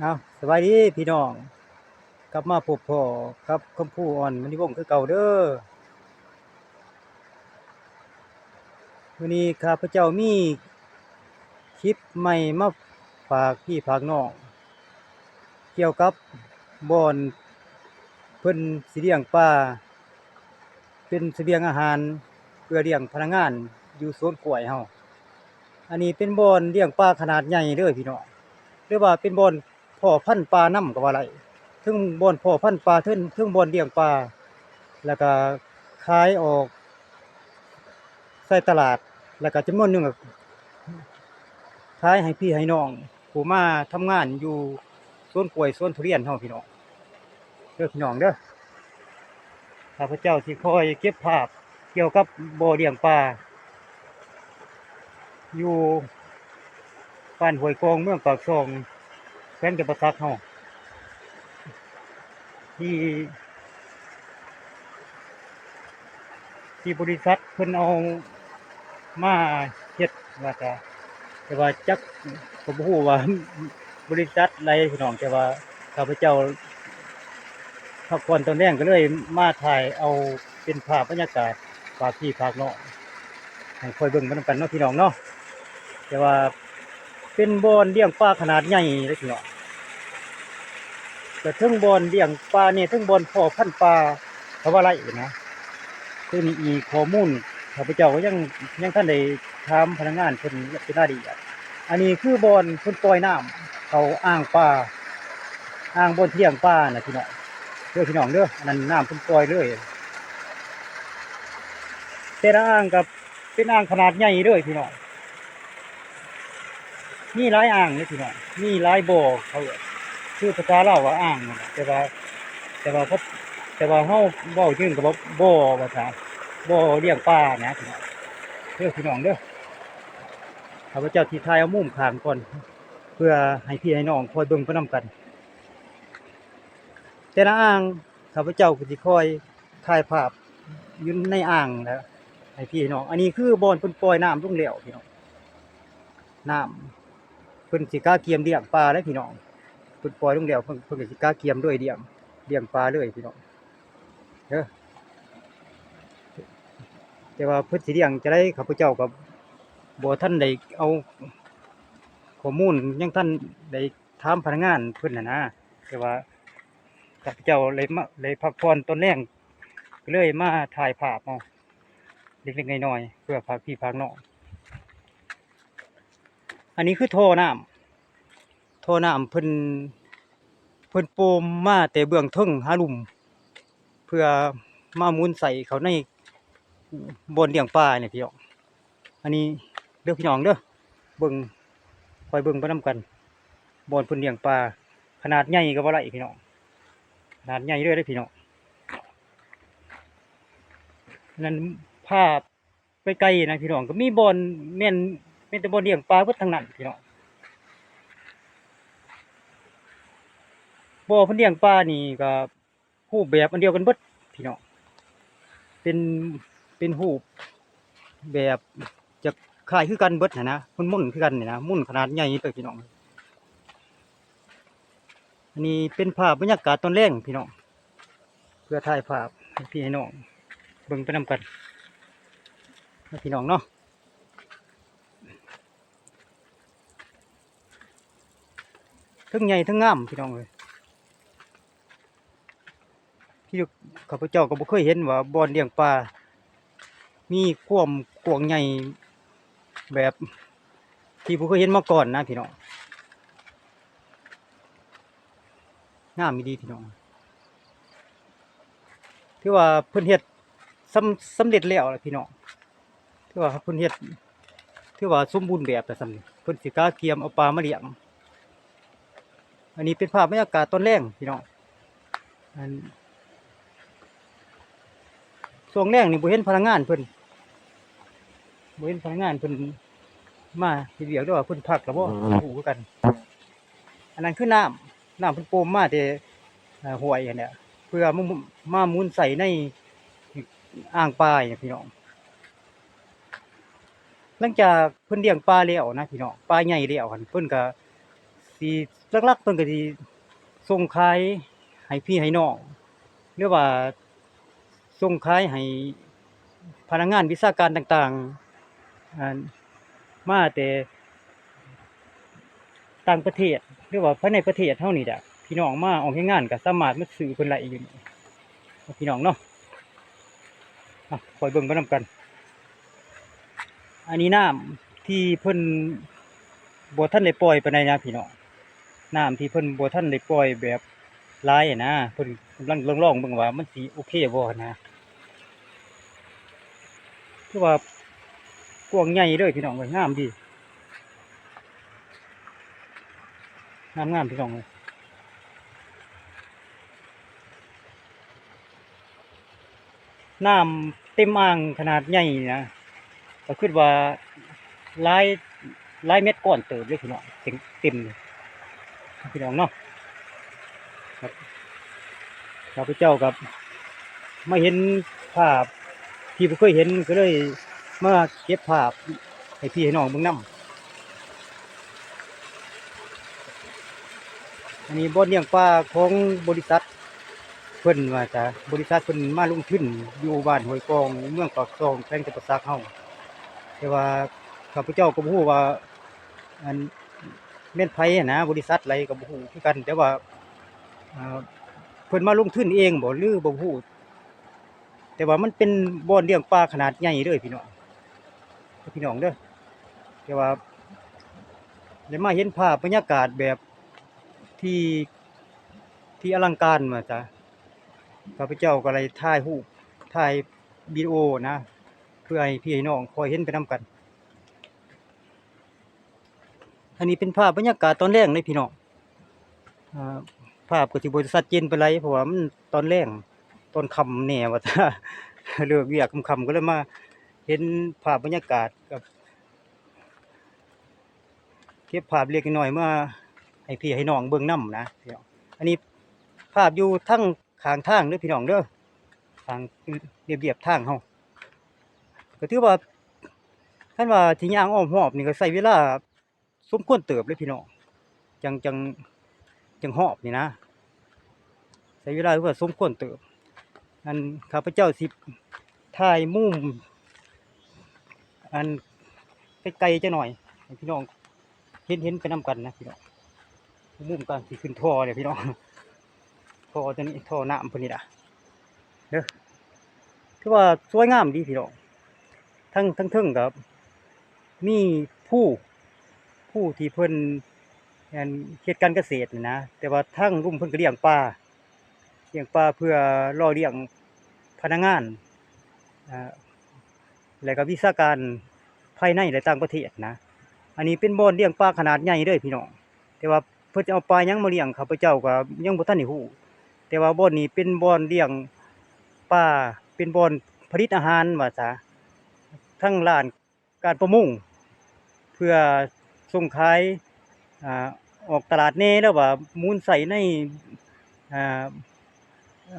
ເອົາ ສະບາຍດີພີ່ນ້ອງ, ກັບມາພົບພໍ້ກັບຄຳພູ ອອນມະນີວົງ ຄືເກົ່າເດີ. ມື້ນີ້ຂ້າພະເຈົ້າມີຄລິບໃໝ່ມາຝາກພີ່ຝາກນ້ອງ ກ່ຽວກັບບ່ອນເພິ່ນຊິລ້ຽງປາ ເປັນສະບຽງອາຫານເພື່ອລ້ຽງພະນັກງານຢູ່ສວນກ້ວຍເຮົາ. ອັນນີ້ເປັນບ່ອນລ້ຽງປາຂະໜາດໃຫຍ່ເດີພີ່ນ້ອງ, ຫຼືວ່າເປັນບ່ອນເພາະພັນປານຳກໍວ່າໄດ້, ເທິງບ່ອນເພາະພັນປາ ເທິງ ເທິງບ່ອນລ້ຽງປາ ແລ້ວກໍຂາຍອອກໃສ່ຕະຫຼາດ, ແລ້ວກໍຈຳນວນໜຶ່ງກໍຂາຍໃຫ້ພີ່ໃຫ້ນ້ອງ ຜູ້ມາທຳງານຢູ່ສວນກ້ວຍສວນທຸລຽນເຮົາພີ່ນ້ອງເດີ, ພີ່ນ້ອງເດີ. ຂ້າພະເຈົ້າຊິຄອຍເກັບພາບກ່ຽວກັບບໍ່ລ້ຽງປາ ຢູ່ບ້ານຫ້ວຍກອງ ເມືອງປາກຊ່ອງ ແຂວງຈຳປາສັກເຮົາ ທີ່ ທີ່ບໍລິສັດເພິ່ນເອົາມາເຮັດວ່າຊະ, ແຕ່ວ່າຈັກກໍບໍ່ຮູ້ວ່າບໍລິສັດໃດພີ່ນ້ອງ, ແຕ່ວ່າຂ້າພະເຈົ້າພັກຜ່ອນຕອນແລງກໍເລີຍມາຖ່າຍເອົາເປັນພາບບັນຍາກາດຝາກພີ່ຝາກນ້ອງ ໃຫ້ຄ່ອຍເບິ່ງໄປນຳກັນເນາະພີ່ນ້ອງເນາະ. ແຕ່ວ່າເປັນບ່ອນລ້ຽງປາຂະໜາດໃຫຍ່ເດ້ພີ່ນ້ອງ, ກະເທິງບ່ອນລ້ຽງປານີ້ ເທິງບ່ອນເພາະພັນປາ ເຂົາວ່າໄດ້ນະ. ຄືນີ້ອີກຂໍ້ມູນ ຂ້າພະເຈົ້າກໍຍັງ ຍັງທັນໄດ້ຖາມພະນັກງານເພິ່ນເປັນລາຍລະອຽດ. ອັນນີ້ຄືບ່ອນເພິ່ນປ່ອຍນ້ຳເຂົ້າອ່າງປາ ອ່າງບ່ອນທີ່ລ້ຽງປານະພີ່ນ້ອງເດີ, ພີ່ນ້ອງເດີ. ອັນນັ້ນນ້ຳເພິ່ນປ່ອຍເລີຍ, ແຕ່ລະອ່າງກໍ ເປັນອ່າງຂະໜາດໃຫຍ່ເດີພີ່ນ້ອງ, ມີຫຼາຍອ່າງເດ້ພີ່ນ້ອງ, ມີຫຼາຍບໍ່ ເຂົາເອີ້ນ ຄືພາສາລາວວ່າອ່າງນັ້ນແຫຼະ, ແຕ່ວ່າ ແຕ່ວ່າ ແຕ່ວ່າເຮົາເວົ້າຈັ່ງກໍວ່າບໍ່ວ່າຊະ, ບໍ່ລ້ຽງປານະພີ່ນ້ອງເດີ, ພີ່ນ້ອງເດີ. ຂ້າພະເຈົ້າຊິຖ່າຍເອົາມຸມຂ້າງກ່ອນ ເພື່ອໃຫ້ພີ່ໃຫ້ນ້ອງຄອຍເບິ່ງໄປນຳກັນ. ແຕ່ລະອ່າງ ຂ້າພະເຈົ້າກໍຊິຄອຍຖ່າຍພາບຢູ່ໃນອ່າງແລ້ວໃຫ້ພີ່ໃຫ້ນ້ອງ. ອັນນີ້ຄືບ່ອນເພິ່ນປ່ອຍນ້ຳລົງແລ້ວພີ່ນ້ອງ, ນ້ຳເພິ່ນຊິກະກຽມລ້ຽງປາເດ້ພີ່ນ້ອງ, ເພິ່ນປ່ອຍລົງແລ້ວ ເພິ່ນ ເພິ່ນກໍຊິກະກຽມໂດຍລ້ຽງ ລ້ຽງປາເລີຍພີ່ນ້ອງເດີ. ແຕ່ວ່າເພິ່ນຊິລ້ຽງຈັ່ງໃດ ຂ້າພະເຈົ້າກໍບໍ່ທັນໄດ້ເອົາຂໍ້ມູນ ຍັງທັນໄດ້ ຖາມພະນັກງານເພິ່ນຫັ້ນນະ, ແຕ່ວ່າຂ້າພະເຈົ້າໄດ້ມາ ໄດ້ພັກຜ່ອນຕອນແລງ ກໍເລີຍມາຖ່າຍພາບເອົາເລັກໆນ້ອຍໆ ເພື່ອຝາກພີ່ຝາກນ້ອງ. ອັນນີ້ຄືທໍ່ນ້ຳ, ທໍ່ນ້ຳເພິ່ນ ເພິ່ນໂປ່ມມາແຕ່ເບື້ອງເທິງຫາລຸ່ມ ເພື່ອມາໝູນໃສ່ເຂົ້າໃນບ່ອນລ້ຽງປານີ້ພີ່ນ້ອງ. ອັນນີ້ເດີພີ່ນ້ອງເດີ, ເບິ່ງ ຄອຍເບິ່ງໄປນຳກັນ. ບ່ອນເພິ່ນລ້ຽງປາຂະໜາດໃຫຍ່ກໍວ່າໄດ້ພີ່ນ້ອງ, ຂະໜາດໃຫຍ່ເລີຍເດ້ພີ່ນ້ອງ. ນັ້ນພາບໄປໄກນະພີ່ນ້ອງ, ກໍມີບ່ອນ ແມ່ນ ແມ່ນແຕ່ບ່ອນລ້ຽງປາເບິດທັງນັ້ນພີ່ນ້ອງ. ບໍ່ ເພິ່ນລ້ຽງປານີ້ກໍ ຮູບແບບອັນດຽວກັນເບິດພີ່ນ້ອງ, ເປັນ ເປັນຮູບແບບຈະຄ້າຍຄືກັນເບິດຫັ້ນນະ, ມັນໝຸ່ນຄືກັນນີ້ນະ, ໝຸ່ນຂະໜາດໃຫຍ່ເລີຍພີ່ນ້ອງ. ອັນນີ້ເປັນພາບບັນຍາກາດຕອນແລງພີ່ນ້ອງ, ເພື່ອຖ່າຍພາບໃຫ້ພີ່ໃຫ້ນ້ອງເບິ່ງໄປນຳກັນນະພີ່ນ້ອງເນາະ. ເທິງໃຫຍ່ເທິງງາມພີ່ນ້ອງເອີຍ, ທີ່ຂ້າພະເຈົ້າກໍບໍ່ເຄີຍເຫັນວ່າບ່ອນລ້ຽງປາມີຄວາມກວ້າງໃຫຍ່ແບບທີ່ບໍ່ເຄີຍເຫັນມາກ່ອນນະພີ່ນ້ອງ. ງາມອີ່ຫຼີພີ່ນ້ອງ, ຖືວ່າເພິ່ນເຮັດສຳ ສຳເລັດແລ້ວລະພີ່ນ້ອງ. ຖືວ່າເພິ່ນເຮັດ ຖືວ່າສົມບູນແບບວ່າຊັ້ນ, ເພິ່ນຊິກະກຽມເອົາປາມາລ້ຽງ. ອັນນີ້ເປັນພາບບັນຍາກາດຕອນແລງພີ່ນ້ອງ. ອັນ ຊ່ວງແລງນີ້ບໍ່ເຫັນພະນັກງານເພິ່ນ ບໍ່ເຫັນພະນັກງານເພິ່ນມາເຮັດວຽກ ຫຼືວ່າເພິ່ນພັກແລ້ວບໍ່ ບໍ່ຮູ້ຄືກັນ. ອັນນັ້ນຄືນ້ຳ ນ້ຳເພິ່ນໂປ່ມມາແຕ່ ເອີ ຫ້ວຍຫັ້ນແຫຼະ ເພື່ອມາ ມາໝູນໃສ່ໃນອ່າງປານີ້ພີ່ນ້ອງ. ຫຼັງຈາກເພິ່ນລ້ຽງປາແລ້ວນະພີ່ນ້ອງ ປາໃຫຍ່ແລ້ວຫັ້ນ ເພິ່ນກະ ຊິ ຫຼັກໆເພິ່ນກໍຊິສົ່ງຂາຍໃຫ້ພີ່ໃຫ້ນ້ອງ ຫຼືວ່າສົ່ງຂາຍໃຫ້ພະນັກງານວິຊາການຕ່າງໆ ອັນ ມາແຕ່ຕ່າງປະເທດ ຫຼືວ່າພາຍໃນປະເທດເຮົານີ້ແຫຼະ ພີ່ນ້ອງມາອອກແຮງງານກໍສາມາດມາຊື້ເພິ່ນໄດ້ຢູ່ນີ້ ພີ່ນ້ອງເນາະ. ອ່ະ ຄອຍເບິ່ງໄປນຳກັນ. ອັນນີ້ນ້ຳທີ່ເພິ່ນບໍ່ທັນໄດ້ປ່ອຍປານໃດນະພີ່ນ້ອງ, ນ້ຳທີ່ເພິ່ນບໍ່ທັນໄດ້ປ່ອຍແບບຫຼາຍນະ, ເພິ່ນກຳລັງລອງໆເບິ່ງວ່າມັນຊິໂອເຄບໍ່ນະ. ຄືວ່າກວ້າງໃຫຍ່ເລີຍພີ່ນ້ອງເອີຍ, ງາມດີ, ງາມໆ ພີ່ນ້ອງເອີຍ. ນ້ຳເຕັມອ່າງຂະໜາດໃຫຍ່ນະ, ກໍຄິດວ່າຫຼາຍ ຫຼາຍເມັດກ້ອນເຕີບເລີຍພີ່ນ້ອງ, ເຕັມ ເຕັມພີ່ນ້ອງເນາະ. ຂ້າພະເຈົ້າກໍມາເຫັນພາບທີ່ບໍ່ເຄີຍເຫັນ ກໍເລີຍມາເກັບພາບໃຫ້ພີ່ໃຫ້ນ້ອງເບິ່ງນຳ. ອັນນີ້ບ່ອນລ້ຽງປາຂອງບໍລິສັດເພິ່ນວ່າຊະ, ບໍລິສັດເພິ່ນມາລົງທຶນຢູ່ບ້ານຫ້ວຍກອງ ເມືອງປາກຊ່ອງ ແຂວງຈຳປາສັກເຮົາ. ແຕ່ວ່າຂ້າພະເຈົ້າກໍບໍ່ຮູ້ວ່າ ອັນ ແມ່ນໃຜຫັ້ນນະ, ບໍລິສັດໃດກໍບໍ່ຮູ້ຄືກັນ, ແຕ່ວ່າ ເອີ ເພິ່ນມາລົງທຶນເອງບໍ່ ຫຼືບໍ່ຮູ້, ແຕ່ວ່າມັນເປັນບ່ອນລ້ຽງປາຂະໜາດໃຫຍ່ເລີຍພີ່ນ້ອງ, ພີ່ນ້ອງເດີ. ແຕ່ວ່າໄດ້ມາເຫັນພາບບັນຍາກາດແບບທີ່ ທີ່ອະລັງການວ່າຊະ, ຂ້າພະເຈົ້າກໍໄດ້ຖ່າຍຮູບ ຖ່າຍວິດີໂອນະ ເພື່ອໃຫ້ພີ່ໃຫ້ນ້ອງຄ່ອຍເຫັນໄປນຳກັນ. ອັນນີ້ເປັນພາບບັນຍາກາດຕອນແລງເດ້ພີ່ນ້ອງ. ເອີ ພາບກໍຊິບໍ່ຊັດເຈນປານໃດ ເພາະວ່າມັນຕອນແລງ ຕອນຄ່ຳແດ່ວ່າຊະ, ເລີກວຽກຄ່ຳໆ ກໍເລີຍມາເຫັນພາບບັນຍາກາດ ກັບເກັບພາບເລັກນ້ອຍມາໃຫ້ພີ່ໃຫ້ນ້ອງເບິ່ງນຳນະພີ່ນ້ອງ. ອັນນີ້ພາບຢູ່ທາງ ຂ້າງທາງເດີພີ່ນ້ອງເດີ, ທາງລຽບໆທາງເຮົາ ກໍຖືວ່າ ຄັນວ່າຊິຍ່າງອ້ອມຮອບນີ້ກໍໃຊ້ເວລາສົມຄວນເຕີບເລີຍພີ່ນ້ອງ, ຈັ່ງ ຈັ່ງ ຈັ່ງຮອບນີ້ນະ, ໃຊ້ເວລາຖືວ່າສົມຄວນເຕີບ. ອັນ ຂ້າພະເຈົ້າຊິຖ່າຍມຸມ ອັນ ໄກໆຈັກໜ້ອຍ ໃຫ້ພີ່ນ້ອງເຫັນ ເຫັນໄປນຳກັນນະພີ່ນ້ອງ. ມຸມການຊິຂຶ້ນທໍ່ເດ້ພີ່ນ້ອງ, ທໍ່ຕົວນີ້ ທໍ່ນ້ຳເພິ່ນນີ້ລະເດີ. ຖືວ່າສວຍງາມດີພີ່ນ້ອງ, ທັງ ທັງເທິງກໍມີພູ ພູທີ່ເພິ່ນ ອັນ ເຮັດການກະເສດນີ້ນະ, ແຕ່ວ່າທາງລຸ່ມເພິ່ນກໍລ້ຽງປາ ລ້ຽງປາເພື່ອຫຼໍ່ລ້ຽງພະນັກງານ ອາ ແລະກໍວິຊາການພາຍໃນ ແລະຕ່າງປະເທດນະ. ອັນນີ້ເປັນບ່ອນລ້ຽງປາຂະໜາດໃຫຍ່ເດີພີ່ນ້ອງ, ແຕ່ວ່າເພິ່ນຈະເອົາປາຫຍັງມາລ້ຽງ ຂ້າພະເຈົ້າກໍຍັງບໍ່ທັນໄດ້ຮູ້, ແຕ່ວ່າບ່ອນນີ້ເປັນບ່ອນລ້ຽງປາ ເປັນບ່ອນຜະລິດອາຫານວ່າຊະ, ທັງລ້ານ ການປະມົງ ເພື່ອສົ່ງຂາຍ ອາ ອອກຕະຫຼາດແດ່ ຫຼືວ່າໝູນໃຊ້ໃນ ອາ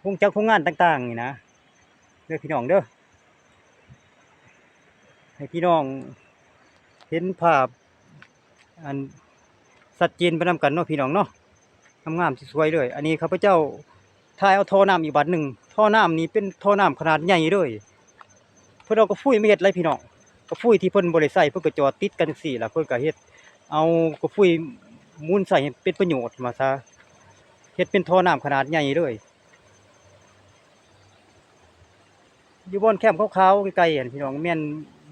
ໂຮງຈັກໂຮງງານຕ່າງໆນີ້ນະ ເດີພີ່ນ້ອງເດີ. ໃຫ້ພີ່ນ້ອງເຫັນພາບ ອັນ ຊັດເຈນໄປນຳກັນເນາະພີ່ນ້ອງເນາະ, ງາມໆ ສວຍໆເລີຍ. ອັນນີ້ຂ້າພະເຈົ້າຖ່າຍເອົາທໍ່ນ້ຳອີກບາດໜຶ່ງ, ທໍ່ນ້ຳນີ້ເປັນທໍ່ນ້ຳຂະໜາດໃຫຍ່ເລີຍ. ເພິ່ນເອົາກະຟຸຍມາເຮັດຫຼາຍພີ່ນ້ອງ, ກະຟຸຍທີ່ເພິ່ນບໍ່ໄດ້ໃຊ້ ເພິ່ນກໍຈອດຕິດກັນຈັ່ງຊີ້ລະ, ເພິ່ນກໍເຮັດເອົາກະຟຸຍໝູນໃຊ້ໃຫ້ເປັນປະໂຫຍດວ່າຊະ, ເຮັດເປັນທໍ່ນ້ຳຂະໜາດໃຫຍ່ເລີຍ. ຢູ່ບ່ອນແຄມຂາວໆໃກ້ໆຫັ້ນ ພີ່ນ້ອງ, ແມ່ນ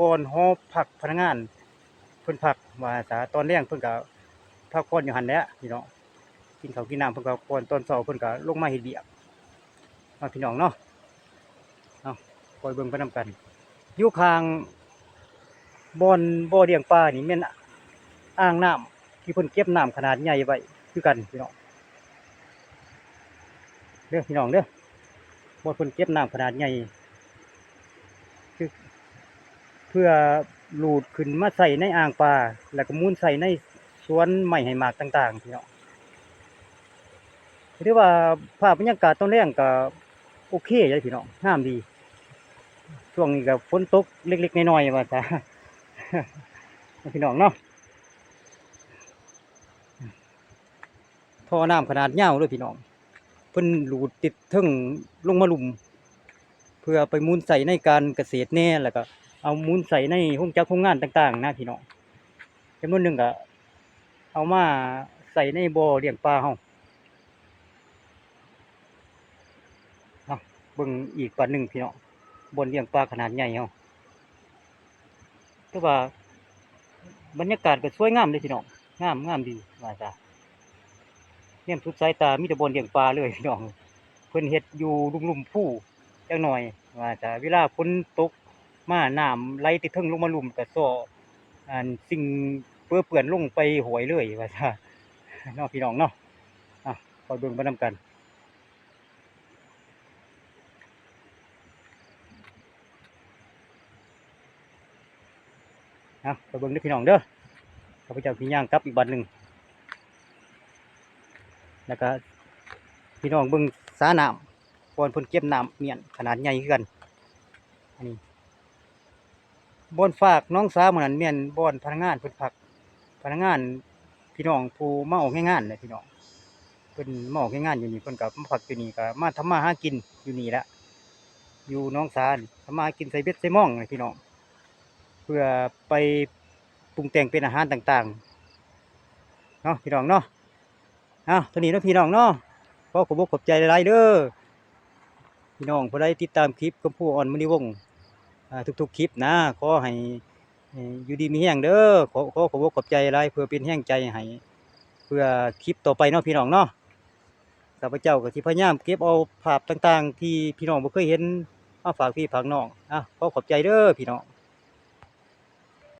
ບ່ອນຫໍພັກພະນັກງານເພິ່ນພັກວ່າຊະ, ຕອນແລງເພິ່ນກໍພັກຜ່ອນຢູ່ຫັ້ນແຫຼະພີ່ນ້ອງ, ກິນເຂົ້າກິນນ້ຳເພິ່ນກໍພັກຜ່ອນ, ຕອນເຊົ້າເພິ່ນກໍລົງມາເຮັດວຽກເນາະ ພີ່ນ້ອງເນາະ. ເອົາ ຄ່ອຍເບິ່ງໄປນຳກັນ. ຢູ່ຂ້າງບ່ອນບໍ່ລ້ຽງປານີ້ແມ່ນອ່າງນ້ຳທີ່ເພິ່ນເກັບນ້ຳຂະໜາດໃຫຍ່ໄວ້ຄືກັນ ພີ່ນ້ອງເດີ, ພີ່ນ້ອງເດີ. ບ່ອນເພິ່ນເກັບນ້ຳຂະໜາດໃຫຍ່ ຄື ເພື່ອດູດຂຶ້ນມາໃສ່ໃນອ່າງປາ ແລ້ວກໍໝູນໃສ່ໃນສວນໄມ້ໃຫ້ໝາກຕ່າງໆ ພີ່ນ້ອງ. ຖືວ່າພາບບັນຍາກາດຕອນແລງກໍໂອເຄເດ້ພີ່ນ້ອງ, ງາມດີ. ຊ່ວງນີ້ກໍຝົນຕົກເລັກໆນ້ອຍໆວ່າຊະ ພີ່ນ້ອງເນາະ. ທໍ່ນ້ຳຂະໜາດຍາວເດີພີ່ນ້ອງ, ເພິ່ນຫຼູດຕິດເທິງລົງມາລຸ່ມ ເພື່ອໄປໝູນໃຊ້ໃນການກະເສດແດ່ ແລ້ວກໍເອົາໝູນໃຊ້ໃນໂຮງຈັກໂຮງງານຕ່າງໆນະພີ່ນ້ອງ. ຈຳນວນໜຶ່ງກໍເອົາມາໃສ່ໃນບໍ່ລ້ຽງປາເຮົາ. ເອົາ ເບິ່ງອີກບາດໜຶ່ງພີ່ນ້ອງ, ບ່ອນລ້ຽງປາຂະໜາດໃຫຍ່ເຮົາ. ແຕ່ວ່າບັນຍາກາດກໍສວຍງາມເດ້ພີ່ນ້ອງ, ງາມ ງາມດີວ່າຊະ. ແນມສຸດສາຍຕາມີແຕ່ບ່ອນລ້ຽງປາເລີຍພີ່ນ້ອງ. ເພິ່ນເຮັດຢູ່ລຸ່ມໆພູຈັກໜ່ອຍວ່າຊະ, ເວລາຝົນຕົກມານ້ຳໄຫຼແຕ່ເທິງລົງມາລຸ່ມກໍສໍ້ ອັນ ສິ່ງເປິເປື້ອນລົງໄປຫ້ວຍເລີຍວ່າຊະເນາະພີ່ນ້ອງເນາະ. ອ່ະ ຄອຍເບິ່ງໄປນຳກັນ. ເອົາ ໄປເບິ່ງເດີພີ່ນ້ອງເດີ, ຂ້າພະເຈົ້າຊິຍ່າງກັບອີກບາດໜຶ່ງ ແລ້ວກະພີ່ນ້ອງເບິ່ງສານ້ຳ ບ່ອນເພິ່ນເກັບນ້ຳມ້ຽນຂະໜາດໃຫຍ່ຄືກັນ. ອັນນີ້ ບ່ອນຟາກໜອງສາໝ່ອງນັ້ນແມ່ນບ່ອນພະນັກງານເພິ່ນພັກ, ພະນັກງານພີ່ນ້ອງຜູ້ມາອອກແຮງງານແຫຼະພີ່ນ້ອງ. ເພິ່ນມາອອກແຮງງານຢູ່ນີ້ ເພິ່ນກໍມາພັກຢູ່ນີ້ ກໍມາທຳມາຫາກິນຢູ່ນີ້ແຫຼະ, ຢູ່ໜອງສານີ້ ທຳມາຫາກິນໃສ່ເບັດໃສ່ມອງແຫຼະພີ່ນ້ອງ, ເພື່ອໄປປຸງແຕ່ງເປັນອາຫານຕ່າງໆເນາະພີ່ນ້ອງເນາະ. ເອົາ ເທົ່ານີ້ເນາະພີ່ນ້ອງເນາະ, ຂໍຂອບອົກຂອບໃຈຫຼາຍໆເດີ. ພີ່ນ້ອງຜູ້ໃດຕິດຕາມຄລິບຄຳພູອອນມະນີວົງ ອ່າ ທຸກໆຄລິບນະ ຂໍໃຫ້ ເອີ ຢູ່ດີມີແຮງເດີ. ຂໍ ຂໍຂອບອົກຂອບໃຈຫຼາຍ ເພື່ອເປັນແຮງໃຈໃຫ້ ເພື່ອຄລິບຕໍ່ໄປເນາະພີ່ນ້ອງເນາະ. ຂ້າພະເຈົ້າກໍຊິພະຍາຍາມເກັບເອົາພາບຕ່າງໆທີ່ພີ່ນ້ອງບໍ່ເຄີຍເຫັນ ມາຝາກພີ່ຝາກນ້ອງ. ອ່ະ ຂໍຂອບໃຈເດີພີ່ນ້ອງ.